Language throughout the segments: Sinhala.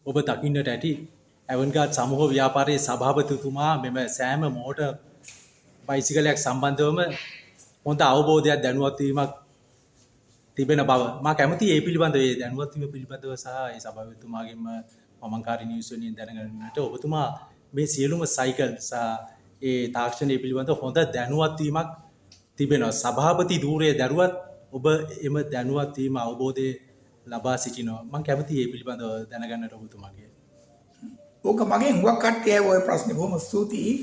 ඔබ දකින්නට ඇති ඇවන්ගාඩ් සමූහ ව්‍යාපාරයේ සභාපතිතුමා මෙම සෑම මෝටර් බයිසිකලයක් සම්බන්ධවම හොඳ අවබෝධයක්, දැනුවත් වීමක් තිබෙන බව. මා කැමතියි ඒ පිළිබඳව, ඒ දැනුවත් වීම පිළිබඳව සහ ඒ සභාපතිතුමාගෙන්ම මමංකාරී නිවුස් වෙනුවෙන් දැනගන්නට. ඔබතුමා මේ සියලුම සයිකල් සහ ඒ තාක්ෂණය පිළිබඳව හොඳ දැනුවත් වීමක් තිබෙනවා. සභාපති ධූරය දැරුවත් ඔබ එම දැනුවත් වීම, අවබෝධය ලබා සිටිනවා. මං කැමතියි ඒ පිළිබඳව දැනගන්නට ඔබතුමාගේ. ඕක මගෙන් හුඟක් කට්ටිය ඇහුවා ඔය ප්‍රශ්නේ. බොහොම ස්තුතියි.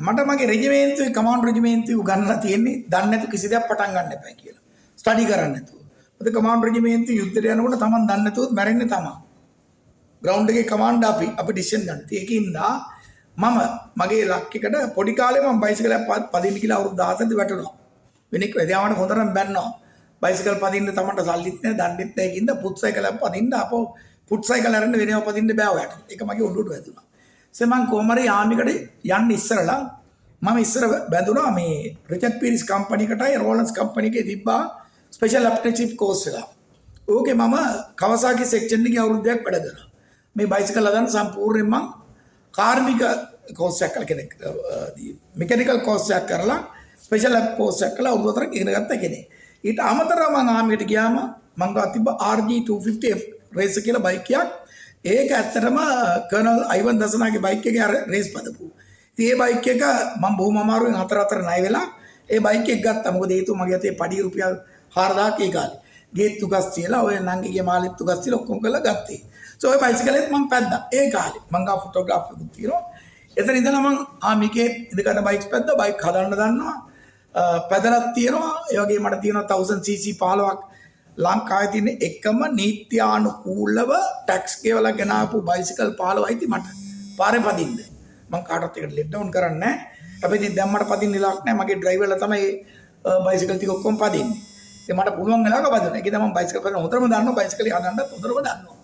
මට මගේ රෙජිමේන්තුවේ, කමාන්ඩ් රෙජිමේන්තුවේ උගන්වලා තියෙන්නේ දන්නේ නැතු කිසි දෙයක් පටන් ගන්න එපා කියලා. ස්ටඩි කරන්න නැතුව. මොකද කමාන්ඩ් රෙජිමේන්තුවේ යුද්ධයට යනකොට තමන් දන්නේ නැතුවත් මැරෙන්නේ තමන්. ග්‍රවුන්ඩ් එකේ කමාන්ඩ් අපි අපි ඩිසිෂන් ගන්න. ඉතින් ඒකින්ද මම මගේ ලක් එකට පොඩි කාලේ මම බයිසිකලයක් පදින්න කියලා අවුරුදු 16 දී වැටුණා. වෙනෙක් වැදියාමට හොඳටම බැන්නවා. බයිසිකල් පදින්න තමන්ට සල්ලිත් නෑ, දන්නෙත් නෑ. ඒකින්ද පුත් සයිකලයක් පදින්න අපෝ පුත් සයිකල් අරන් වෙනව පදින්න බෑ ඔයාට. ඒක මගේ ඔළුවට වැදුනා. ඊපස්සේ මං කොහොම හරි ආමිකට යන්න ඉස්සරලා මම ඉස්සර බැඳුනා මේ රිචඩ් පීරිස් කම්පැනි එකටයි රෝලන්ස් කම්පැනි එකේ තිබ්බා ස්පෙෂල් ඇප්‍රෙන්ටිස්ෂිප් කෝස් එකක්. ඕකේ මම කවසාකි සෙක්ෂන් එකේ අවුරුදු 2ක් වැඩ කරා. මේ බයිසිකල් හදන්න සම්පූර්ණයෙන් මං කාර්මික කෝස් එකක් කළා කෙනෙක්. මෙකැනිකල් කෝස් එකක් කරලා ස්පෙෂල් ඇප් කෝස් එකක් කරලා අවුරුදු 4ක් ඉගෙන ගත්ත කෙනෙක්. ඊට අමතරව මං ආමිකට ගියාම මං ගාව තිබ්බ RG 250F raise කියලා බයික් එකක්. ඒක ඇත්තටම කර්නල් අයිවන් දසනාගේ බයික් එකේ අර රේස් පදපු. ඉතින් ඒ බයික් එක මං බොහොම අමාරුවෙන් හතර හතර ණය වෙලා ඒ බයික් එක ගත්තා. මොකද හේතුව මගේ අතේ පඩි රුපියල් 4000ක් ඒ කාලේ. ගේත් තුගස් තියලා ඔය නංගිගේ මාළෙත් තුගස් තියලා ඔක්කොම කරලා ගත්තේ. සෝ ඔය බයිසිකලෙත් මං පැද්දා ඒ කාලේ. මං ගාව ෆොටෝග්‍රාෆ් එකකුත් තියෙනවා. එතන ඉඳලා මං ආමිකේ ඉඳ ගන්න බයික්ස් පැද්දා. බයික් හදන්න දන්නවා. පැදලක් තියෙනවා. ඒ වගේ මට තියෙනවා 1000 cc 15ක්. ලංකාවේ තියෙන එකම නීත්‍යානුකූලව ටැක්ස් ගෙවලා ගෙනාපු බයිසිකල් 15 අයිති මට. පාරේ පදින්න. මං කාටවත් ඒකට ලෙට් ඩවුන් කරන්නේ නැහැ. හැබැයි ඉතින් දැන් මට පදින්න වෙලාවක් නැහැ. මගේ ඩ්‍රයිවර්ලා තමයි බයිසිකල් ටික ඔක්කොම පදින්නේ. ඉතින් මට පුළුවන් වෙලාවක පදිනවා. ඒක තමයි මං බයිසිකල් පදින හොඳටම දන්නවා. බයිසිකල් හදන්නත් හොඳටම දන්නවා.